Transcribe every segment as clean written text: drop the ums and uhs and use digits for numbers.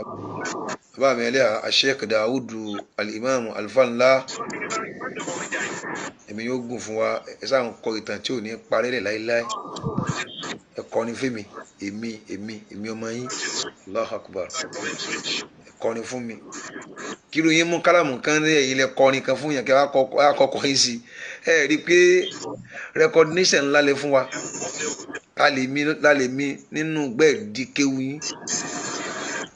Bàbá mi ẹlẹ́yà Sheikh Dawudu Al-Imam Alfanla, èmi yóò gùn fún wa. Ẹ sáà ń kọ ìtàn tí ò ní parẹ́ lẹ̀ láéláé. Ẹ kọrin fún mi, èmi èmi èmi ọmọ yín. Allahu Akbar. Ẹ kọrin fún mi. Kí ló yín mú kálámù kan ní ẹ̀yìn lẹ kọrin kan fún yàn kí wàá kọkọ yín sí? Ẹ rí i pé recognition ńlá lẹ fún wa. Lálẹ́ mi nínú gbẹ̀ẹ́díkéwu yín,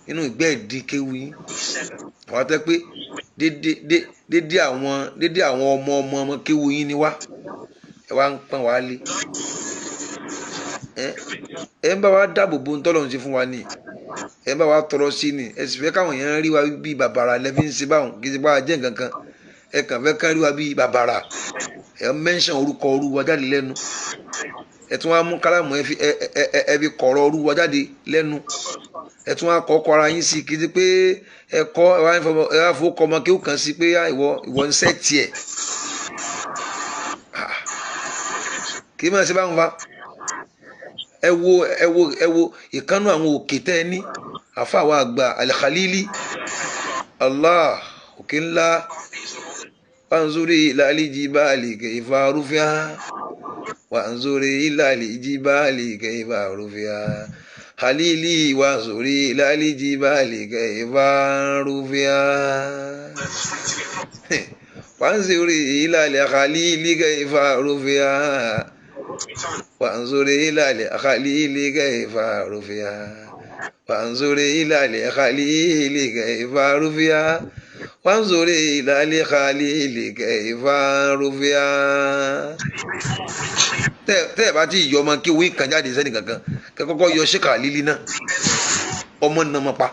nínú ìgbẹ́ẹ̀díkéwu yín. Àwọn àti pé dédé àwọn ọmọ ọmọ ọmọ kéwu yín ni wá. Ẹ wá ń pọ́n wá lé. Ẹ ń bá wa dáàbò bo ntọ́lọ́run ṣe fún wa ni. Ẹ ń bá wa tọrọ sí ni. Ẹ sì fẹ́ káwọn èèyàn rí wa bí bàbàrà lẹ́fí ń ṣe báwọn, kì í ṣe bá wa jẹ́ nǹkan kan. Ẹ kàn fẹ́ kán rí wa bí bàbàrà. Ẹ mẹ́ńsàn orúkọ orú wa jáde lẹ́nu. Ẹ tún wá mú kálámù ẹ fi kọ̀rọ̀ orú wa jáde lẹ́nu. Ẹ tún wá kọ́ ara yín sí, kí ti pé ẹ kọ́ ẹ wá fowó kọ́ ọmọ kéwù kan sí pé ìwọ ìwọ ń sẹ́ tiẹ̀. Kì í máa ṣe báwọn fa. Ẹ wo ẹ wo ẹ wo ìkánú àwọn òkè tẹ́ ẹ ní. Àfa àwọn àgbà Al-Khalili, Allah, òkè ńlá. Wanzuri ilal jibali kayfa rufi'a, wanzuri ilal jibali kayfa rufi'a. Khalili wanzuri ilal jibali kayfa rufi'a. Wanzuri ilal khalili kayfa rufi'a. Wanzuri ilal khalili kayfa rufi'a. Wanzuri ilal khalili kayfa rufi'a. Wanzuri ilal khalili kayfa rufi'a. Tẹ́ ẹ bá ti yọ ọmọ kí wí kan jáde sẹ́ni kankan, kẹ́ kọ́kọ́ yọ ṣé Khalili náà, ọmọ náà mọ̀ pa.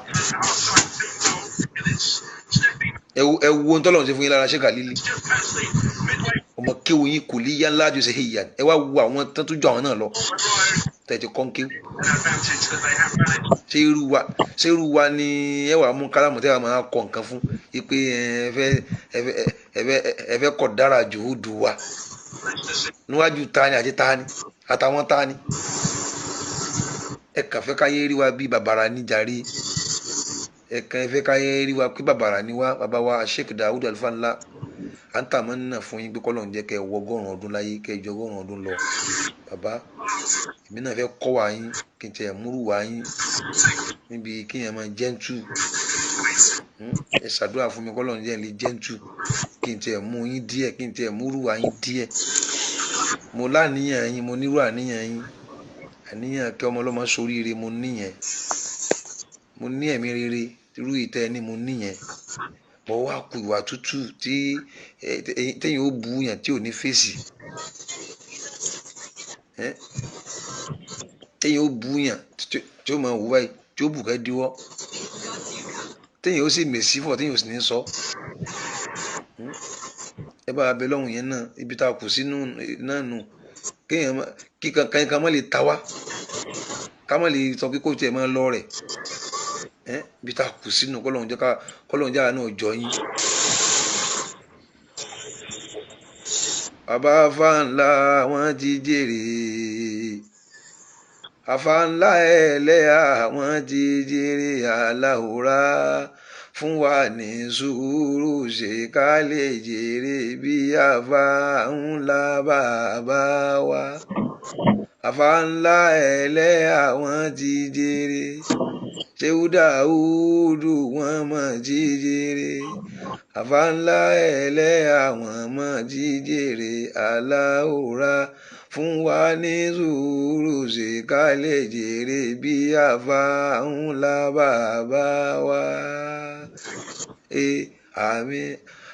Ẹ wo ohun tọ́lọ́run ṣe fún yín lára ṣé Khalili. Ọmọ kéwù yín kò lè yá ńlá ju ṣe ìyá. Ẹ wá wo àwọn tán tó ju àwọn náà lọ. Tẹ́ ẹ ti kọ́ ń kéwù. Ṣé irú wa ni ẹ wà mú kálámù tẹ́ ẹ máa kọ nǹkan fún? Ipe ẹ fẹ́ kọ̀ dára jùúdù wa. Níwájú tani àti tani àtàwọn tani. Ẹ kàn fẹ́ káyé rí wa bí bàbàrà níjàre. Ẹ kàn fẹ́ káyé rí wa pé bàbàrà ni wá. Bàbá wa Sheikh Dawud Alfanla, à ń tàmọ́ nínà fún yín pé kọ́lọ́run jẹ́ kẹ́ ẹ wọ 100 ọdún láyé, kẹ́ ẹ jọ 100 ọdún lọ. Bàbá, èmi náà fẹ́ kọ́ wa yín, kí n tiẹ̀ múrù wa yín níbi kí yẹn máa jẹ́ntù. Ẹ ṣàdúrà fún mi kọ́lọ́run jẹ́ ẹ lè jẹ́ntù, kí n tiẹ̀ mú yín díẹ̀, kí n tiẹ̀ múrù wa yín díẹ̀. Mo láníyàn yín, mo nírú àníyàn yín. Àníyàn kí ọmọ ọlọ́mọ ṣoríire mo níyẹn. Mo ní ẹ̀mí rere, irú ìtẹ́ ni mo níyẹn. Mo wá ku ìwà tútù tí téèyàn ó bu yàn tí ò ní fèsì. Téèyàn ó bu yàn tí ó máa wù báyìí, tí ó bù kẹ́ díwọ́. Téèyàn ó sì mèsì fọ̀, téèyàn ò sì ní sọ. Ẹ bá abẹ lọ́hùn yẹn náà, ibi tá a kù sínú náà nù. Kéèyàn kí kankan kan má lè ta wá. Ká má lè sọ pé kó tiẹ̀ máa lọ rẹ̀. Ibi tá a kù sínú kọ́lọ́hún jẹ́ ká kọ́lọ́hún jẹ́ àánú ọjọ́ yín. Bàbá Afáńlá wọ́n ti jèrè. Afáńlá ẹlẹ́yà wọ́n ti jèrè aláhùrá. Fún wa ní sùúrù ṣe ká lè jèrè bí Afáńlá bàbá wa. Afáńlá ẹlẹ́yà wọ́n ti jèrè. Ṣéwú Dáúdù wọ́n mọ̀ jí jèrè. Afáńlá ẹlẹ́yà wọ́n mọ̀ jí jèrè aláhùrá. Fún wa ní sùúrù ṣe ká lè jèrè bí Afáńlá bàbá wa. Àmín.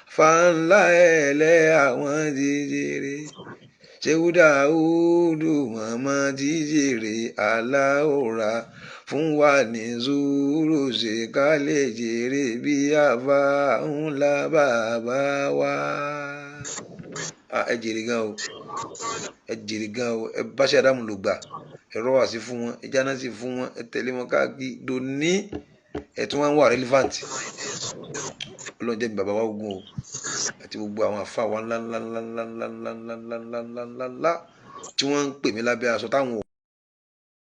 Afáńlá ẹlẹ́yà wọ́n ti jèrè. Ṣéwú Dáúdù wọ́n mọ̀ jí jèrè aláhùrá. Fún wa ní sùúrù ṣe ká lè jèrè bí Afáńlá bàbá wa. Ẹ jèrè gan o, ẹ jèrè gan o. Ẹ bá ṣe Ádámù ló gbà, ẹ rọ́wà sí fún wọn, ẹ jáná sí fún wọn, ẹ tẹ̀lé wọn káàkiri dòní. Ẹ tún wá ń wà relevant. Ọlọ́run jẹ́ mi bàbá wa ogun o, àti gbogbo àwọn àfa wa ńlá ńlá ńlá ńlá ńlá ńlá ńlá ńlá ńlá ńlá ńlá tí wọ́n ń pè mí lábẹ́ aṣọ táwọn.